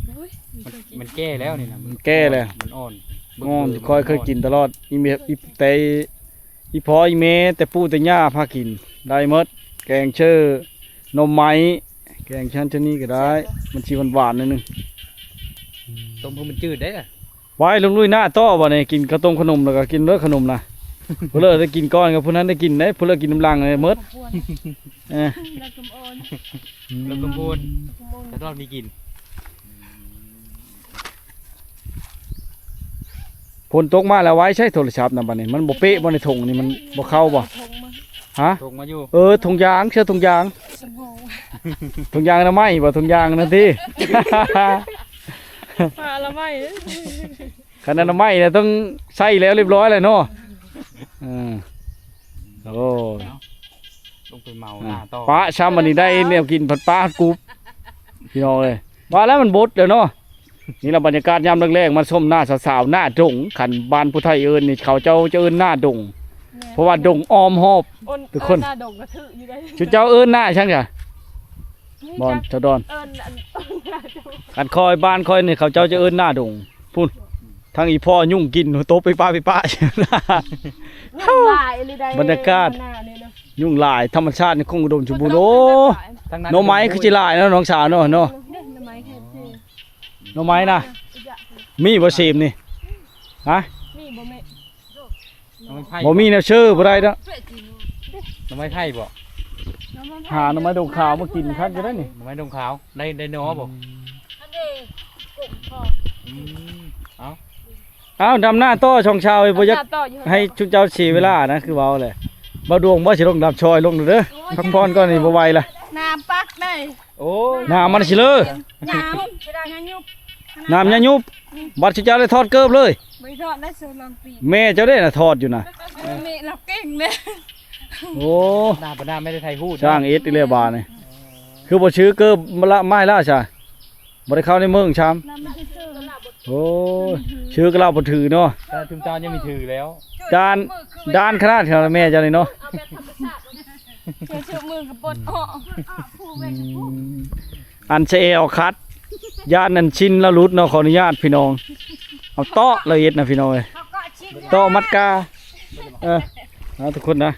ໂອ້ຍ ມັນ ມັນແກ່ແລ້ວນີ້ນະ ມັນແກ່ແລ້ວ ມັນອ່ອນ ມັນອ່ອນ ຂ້ອຍເຄີຍກິນຕະຫຼອດ ອີເມ ອີແຕ່ ອີພໍ່ອີແມ່ ແຕ່ປູ່ແຕ່ຍ່າພາກິນໄດ້ໝົດ ແກງເຊີໜໍ່ໄມ້ ແກງຊັ້ນຊະນີ້ກໍໄດ້ ມັນຊິຫວານໆໜ້ອຍໜຶ່ງ. ຕົ້ມເພື່ອມັນຈືດໄດ໋ລະ. ໄວ້ ລົງລຸຍໜ້າຕໍ່ບັດນີ້ ກິນເຂົ້າຕົ້ມຂະໜົມ ແລ້ວກໍກິນເລີຍຂະໜົມນະ ຜູ້ເລີໄດ້ກິນກ່ອນກັບຜູ້ນັ້ນໄດ້ກິນເດ້ ຜູ້ເລີກິນນຳຫຼັງເດ້ໝົດ. ເອີ ລະກຳອ່ອນ ລະກຳໂພນ ລະກຳໂພນ ສາວດອນມີກິນ. ຝົນຕົກມາແລ້ວ ໄວ້ໃຊ້ໂທລະສັບນຳບັດນີ້ ມັນບໍ່ເປະບໍ່? ໃນຖົງນີ້ມັນບໍ່ເຂົ້າບໍ່? ຖົງມາ ຮະ? ຖົງມາຢູ່ ເອີ ຖົງຢາງ ເສື້ອຖົງຢາງ ສະໂພກ ຖົງຢາງອະນາໄມບໍ່? ຖົງຢາງນັ້ນຕິ ຜ້າອະນາໄມ ຄັນອະນາໄມນະຕ້ອງໃຊ້ແລ້ວຮຽບຮ້ອຍແລ້ວເນາະ. ເອີ ໂອ້ ເອົາ ລົງໄປເມົາ ອ່າ ໜ້າຕໍ່ ປະຊ້ຳ ອັນນີ້ໄດ້ແນວກິນ ພັດປາຮັດກຸບ ພີ່ນ້ອງເອີຍ ວ່າແລ້ວມັນບົດແລ້ວເນາະ. ນີ້ລະບັນຍາກາດຍາມແລງໆ ມາຊົມໜ້າສາວໆ ໜ້າດົງ ຄັນບ້ານຜູ້ໄທເອີ້ນນີ້ ເຂົາເຈົ້າຈະເອີ້ນໜ້າດົງ ແມ່ນ ເພາະວ່າດົງອ້ອມຮອບ ເອີ້ນ ທຸກຄົນ ເອີ້ນໜ້າດົງກໍຖືກຢູ່ເດ້. ຊຸມເຈົ້າເອີ້ນໜ້າຫຍັງຊະ? ບໍ່ ຊາວດອນ ເອີ້ນອັນ ອັນຂ້ອຍ ບ້ານຂ້ອຍນີ້ ເຂົາເຈົ້າຈະເອີ້ນໜ້າດົງ ພຸ້ນ ທັງອີພໍ່ຍຸງກິນ ຕົບໄປປ້າໄປປ້າ ຍຸງຫຼາຍອີ່ຫຼີໃດ໋ ບັນຍາກາດ ໜ້ານີ້ນະ ຍຸງຫຼາຍ ທຳມະຊາດນີ້ຄົງອຸດົມສົມບູນ. ໂອ້ ໜໍ່ໄມ້ຄືຊິຫຼາຍເນາະ ນ້ອງສາວເນາະ ເນາະ ເດ້ ໜໍ່ໄມ້ແທ້ ໜໍ່ໄມ້ນະ ມີບໍ່ເສມນີ້? ຮະ? ມີບໍ່ແມ່? ໜໍ່ໄມ້ໄຜ່ ບໍ່ມີແນວເຊີບໍ່ໄດ້ເນາະ. ໜໍ່ໄມ້ໄຜ່ບໍ່? ຫາໜໍ່ໄມ້ດົງຂາວມາກິນຄັກຢູ່ໄດ໋ນີ້. ໜໍ່ໄມ້ດົງຂາວ ໄດ້ ໄດ້ໜໍ່ບໍ່? ອືມ ອັນນີ້ກົກຄອ ອືມ ເອົາ ເອົາ ດຳໜ້າຕໍ່ຊ່ອງຊາວ ບໍ່ຢາກ ດຳໜ້າຕໍ່ຢູ່ ໃຫ້ຊຸມເຈົ້າເສຍເວລານະ ຄືເວົ້າແຫຼະ ບ່າວດວງບໍ່ຊິລົງດຳຊ່ອຍ ລົງເດີ ໂອ້ຍ ພັກຜ່ອນກ່ອນນີ້ ບໍ່ໄຫວລະ ນ້ຳປັກໄດ້. ໂອ້ຍ ນ້ຳມັນຊິເລີ ນ້ຳ ນ້ຳຍາຍຸບ ບັດຊິເຈົ້າໄດ້ຖອດເກີບເລີຍ ບໍ່ໄດ້ຖອດໄດ້ ເຊີນລອງຕີ ແມ່ເຈົ້າເດ້ນະຖອດຢູ່ນະ ແມ່ລາວເກັ່ງເດ້. ໂອ້ ໜ້າບໍ່ໜ້າ ໄມ່ໄດ້ໄທຮູບ ຊ່າງເອັດອີກແລ້ວບາດນີ້ ຄືບໍ່ຊື້ເກີບລະ ໄມ້ລະຊະ ບໍ່ໄດ້ເຂົ້າໃນເມືອງຊ້ຳ. ໂອ້ຍ ຊື້ກໍລາວບໍ່ຖືເນາະ ແຕ່ທຸມເຈົ້າຍັງມີຖືແລ້ວ ດ້ານ ດ້ານຂະໜາດແມ່ເຈົ້ານີ້ເນາະ. ເຊື່ອມືກໍປົດອອກ ອືມ ອັນສະແອວຄັດ ຢ້ານອັນຊິນລະຫຼຸດເນາະ ຂໍອະນຸຍາດພີ່ນ້ອງ ເອົາເຕາະລະເຮັດນະພີ່ນ້ອງເອີຍ ເຕາະມັດກາ ເອີ ເອົາທຸກຄົນນະ